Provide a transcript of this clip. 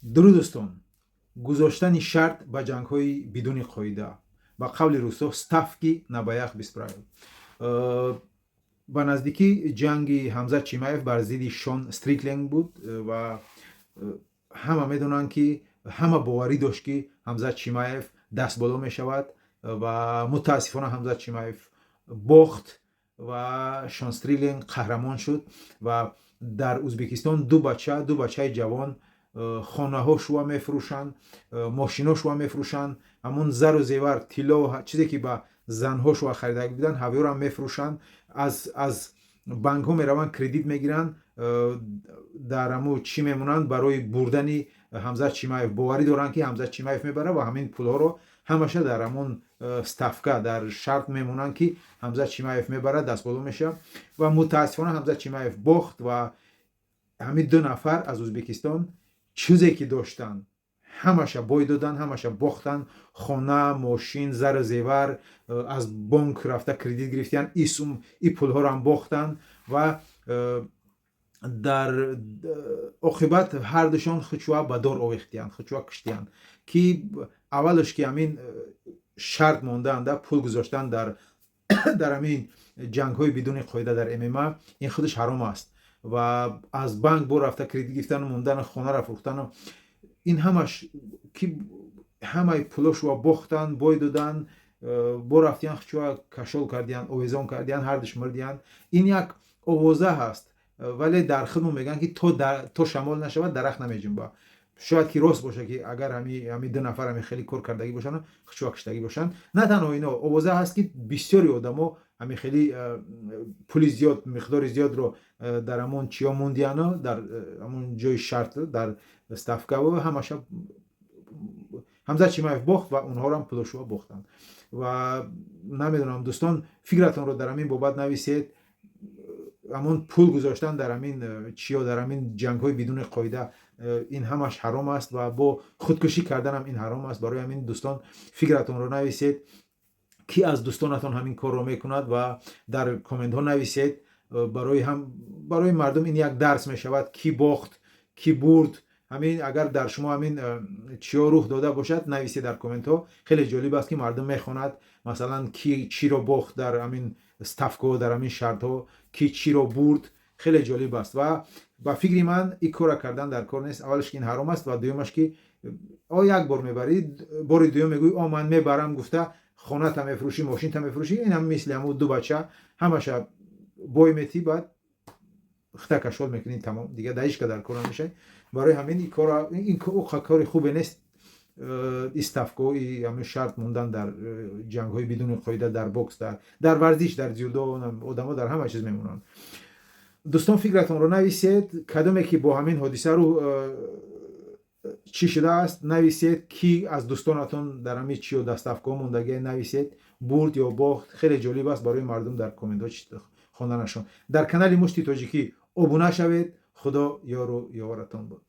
Дуруд, дӯстон! Гузоштани шарт ба ҷангҳои бидуни қоида, ба қавли русо, ставки на боях без правил. Ба наздикӣ ҷанги Ҳамзат Чимаев бар зидди Шон Стрикленд буд ва ҳама медонанд, ки ҳама боварӣ дошт, ки Ҳамзат Чимаев дастболо мешавад, ва мутаассифона Ҳамзат Чимаев бохт ва Шон Стрикленд қаҳрамон шуд. Ва дар Ӯзбекистон ду бача, ду бачаи ҷавон хонаҳо шува мефурӯшанд, мошино шува мефурӯшанд, ҳамун зару зевар, тилло, чизе ки ба занҳо шува харида буданд, ҳавёрам мефурӯшанд, аз банкҳо мераванд, кредит мегиранд, дар ҳаму чӣ мемонанд барои бурдани Ҳамзат Чимаев. Боварӣ доранд, ки Ҳамзат Чимаев мебарад, ва ҳамин пулҳоро ҳамаша дар ҳамон ставка, дар шарт мемонанд, ки Ҳамзат Чимаев мебарад, дастболо мешавад. Ва мутаассифона Ҳамзат Чимаев бохт ва ҳамин ду нафар аз Ӯзбекистон чизе ки доштанд, ҳамаша бой доданд, ҳамаша бохтанд: хона, мошин, зару зевар, аз бонк рафта кредит гирифтиянд, и пулҳоро бохтанд ва дар оқибат ҳардушон хучуа ба дор овехтиянд, хучуа куштиянд. Ки аввалаш ки ҳамин шарт мондаанда, пул гузоштан дар ҳамин ҷангҳои бидуни қоида дар ММА, ин худаш ҳаром аст. Ва аз банк бо рафта кредит гирифтану мондану хонаро фурӯхтану ин ҳамаш, ки ҳамаи пулошуа бохтанд, бой доданд, бо рафтиян хучуа кашол кардиянд, овезон кардиянд, ҳардуш мурдиянд. Ин як овоза ҳаст, вале дар худмон мегӯянд, ки то шамол нашавад, дарахт намеҷунбад. Шояд ки рост бошад, ки агар ҳами ду нафар ҳами хеле кор кардагӣ бошанд, хучуа куштагӣ бошанд. На танҳо ино, овоза ҳаст, ки бисёри одамо ҳами хеле пули зиёд, миқдори зиёдро дар ҳамон чиё мондияну дар ҳамон ҷои шарт, дар ставкаву ҳамаша Ҳамзат Чимаев бохт ва онҳоро ҳам пулошуа бохтанд. Ва намедонам, дӯстон, фикратонро дар ҳамин бобат нависед. Ҳамон пул гузоштан дар ҳамин чиё, дар ҳамин ҷангҳои бидуни қоида, ин ҳамаш ҳаром аст ва бо худкушӣ карданам ин ҳаром аст. Барои ҳамин, дӯстон, фикратонро нависед, ки аз дӯстонатон ҳамин корро мекунад, ва дар комментҳо нависед. Барои ҳам барои мардум ин як дарс мешавад, ки бохт, ки бурд. Ҳамин агар дар шумо ҳамин чиё рух дода бошад, нависед дар комментҳо. Хеле ҷолиб аст, ки мардум мехонад, масалан, ки чиро бохт дар ҳамин ставкаҳо, дар ҳамин шартҳо, ки чиро бурд. Хеле ҷолиб аст. Ва ба фикри ман, ин корра кардан дар кор нест. Аввалаш ки ин ҳаром аст ва дуюмаш ки о як бор мебарӣ, бори дуюм мегӯӣ: «О, ман мебарам», гуфта хоната мефурӯшӣ, мошинта мефурӯшӣ. Ин ҳам мисли ҳамун ду бача, ҳамаша бой метӣ, баъд хита кашол мекунӣ, тамом, дигар дар ҳеҷ ка дар кор намешавӣ. Барои ҳамин ин кори хубе нест, и ставкаҳо, ҳамин шарт мондан дар ҷангҳои бидуни қоида, дар бокс, дар варзиш, дар дзюдо одамо дар ҳама чиз мемонанд. Дӯстон, фикратонро нависед. Кадоме ки бо ҳамин ҳодиса рӯ чӣ шудааст, нависед. Ки аз дӯстонатон дар ҳамин чиё дар ставкаҳо мондагия, нависед, бурд ё бохт. Хеле ҷолиб аст барои мардум дар комментҳо хонданашон. Дар канали Мушти Тоҷикӣ обуна шавед. Худо ёру ёваратон бод.